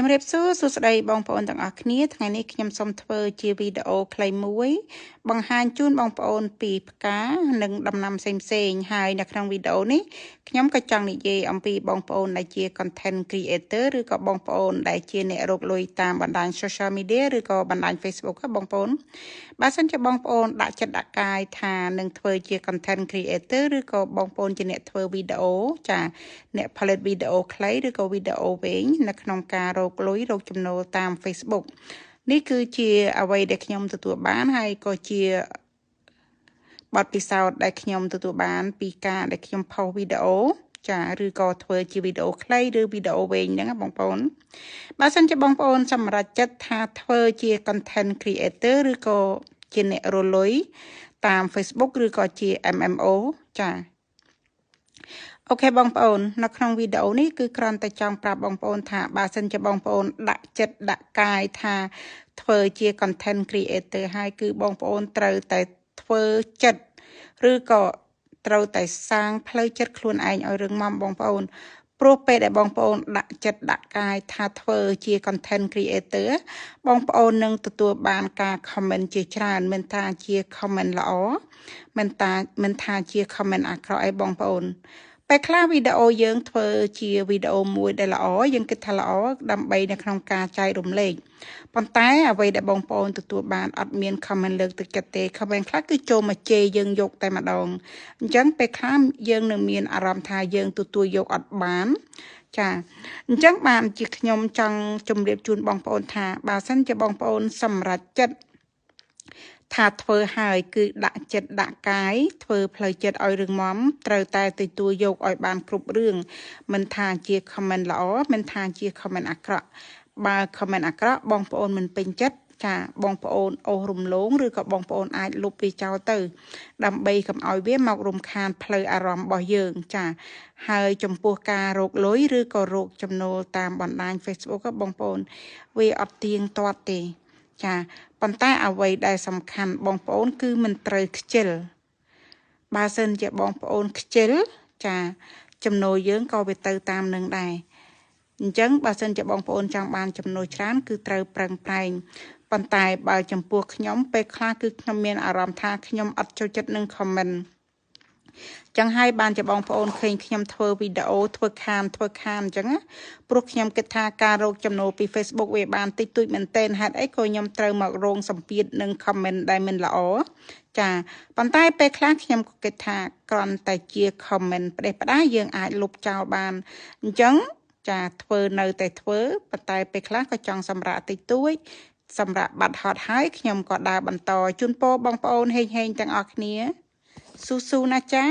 ជំរាបសួរសួស្តីបងប្អូនទាំងអស់គ្នាថ្ងៃនេះខ្ញុំសូមធ្វើជាវីដេអូខ្លីមួយ បង្ហាញជូនបងប្អូនពីផ្កានិងដំណាំផ្សេងៗហើយនៅក្នុងវីដេអូនេះខ្ញុំក៏ចង់និយាយអំពីបងប្អូនដែលជា content creator ឬក៏បងប្អូនដែលជាអ្នករកលុយតាមបណ្ដាញ social media ឬក៏បណ្ដាញ Facebook បងប្អូនបើសិនជាបងប្អូនដាក់ចិត្តដាក់កាយថានឹងធ្វើជា content creator ឬក៏បងប្អូនជាអ្នកធ្វើវីដេអូចាអ្នកផលិតវីដេអូខ្លីឬក៏វីដេអូវែងនៅក្នុងការរកលុយរកចំណូលតាម Facebook នេះគឺជាអ្វីដែលខ្ញុំទទួលបានហើយក៏ជាបទពិសោធន៍ដែលខ្ញុំទទួលបានពីការដែលខ្ញុំផុសវីដេអូចាឬក៏ធ្វើជាវីដេអូខ្លីឬវីដេអូវែងហ្នឹងបងប្អូនបើសិនជាបងប្អូនសម្រេចចិត្តថាធ្វើជា content creator ឬក៏ជាអ្នករកលុយតាម Facebook ឬក៏ជា MMO ចា OK បងប្អូននៅក្នុងវីដេអូនេះគឺគ្រាន់តែចង់ប្រាប់បងប្អូនថាបើសិនជាបងប្អូនដាក់ចិត្តដាក់កាយថាធ្វើជា content creator ហើយគឺបងប្អូនត្រូវតែធ្វើចិត្តឬក៏ត្រូវតែសាងផ្លូវចិត្តខ្លួនឯងឲ្យរឹងមាំបងប្អូនព្រោះពេលដែលបងប្អូនដាក់ចិត្តដាក់កាយថាធ្វើជា content creator បងប្អូននឹងទទួលបានការ comment ជាច្រើនមិនថាជា comment ល្អមិនថាជា comment អាក្រក់អីបងប្អូនពេលខ្លះវីដេអូយើងធ្វើជាវីដេអូមួយដែលល្អយើងគិតថាល្អដើម្បីនៅក្នុងការចែករំលែកប៉ុន្តែអ្វីដែលបងប្អូនទទួលបានអត់មាន comment លើកទឹកចិត្តទេ comment ខ្លះគឺចូលមកជេរយើងយកតែម្ដងអញ្ចឹងពេលខ្លះយើងនឹងមានអារម្មណ៍ថាយើងទទួលយកអត់បានចាអញ្ចឹងបានជាខ្ញុំចង់ជម្រាបជូនបងប្អូនថាបើសិនជាបងប្អូនសម្រេចចិត្តថាធ្វើហើយគឺដាក់ចិត្តដាក់កាយធ្វើផ្លូវចិត្តឲ្យរឹងមាំត្រូវតែទទួលយកឲ្យបានគ្រប់រឿងមិនថាជា comment ល្អមិនថាជា comment អាក្រក់បើ comment អាក្រក់បងប្អូនមិនពេញចិត្តចាបងប្អូនអូសរំលងឬក៏បងប្អូនអាចលុបវាចោលទៅ ដើម្បីកុំឲ្យវាមករំខានផ្លូវអារម្មណ៍របស់យើងចាហើយចំពោះការរកលុយឬក៏រកចំណូលតាមបណ្ដាញ Facebook បងប្អូនវាអត់ទៀងទាត់ទេចាប៉ុន្តែអ្វីដែលសំខាន់បងប្អូនគឺមិនត្រូវខ្ជិលបើសិនជាបងប្អូនខ្ជិលចាចំណូលយើងក៏វាទៅតាមនឹងដែរអញ្ចឹងបើសិនជាបងប្អូនចង់បានចំណូលច្រើនគឺត្រូវប្រឹងប្រែងប៉ុន្តែបើចំពោះខ្ញុំពេលខ្លះគឺខ្ញុំមានអារម្មណ៍ថាខ្ញុំអត់ចូលចិត្តនឹង comment ចឹងហើយបានជាបងប្អូនឃើញខ្ញុំធ្វើវីដេអូធ្វើខានធ្វើខានអញ្ចឹងណាព្រោះខ្ញុំគិតថាការរកចំណូលពី Facebook វាបានតិចតួចមែនទែនហេតុអីក៏ខ្ញុំត្រូវមករងសម្ពាធនឹង comment ដែលមិនល្អចាប៉ុន្តែពេលខ្លះខ្ញុំក៏គិតថាគ្រាន់តែជា comment ផ្ដេសផ្ដាសយើងអាចលុបចោលបានអញ្ចឹងចាធ្វើនៅតែធ្វើប៉ុន្តែពេលខ្លះក៏ចង់សម្រាកតិចតួចសម្រាប់បាត់ហត់ហើយខ្ញុំក៏ដើរបន្តជូនពរបងប្អូនហេងហេងទាំងអស់គ្នាស៊ូស៊ូណាចា។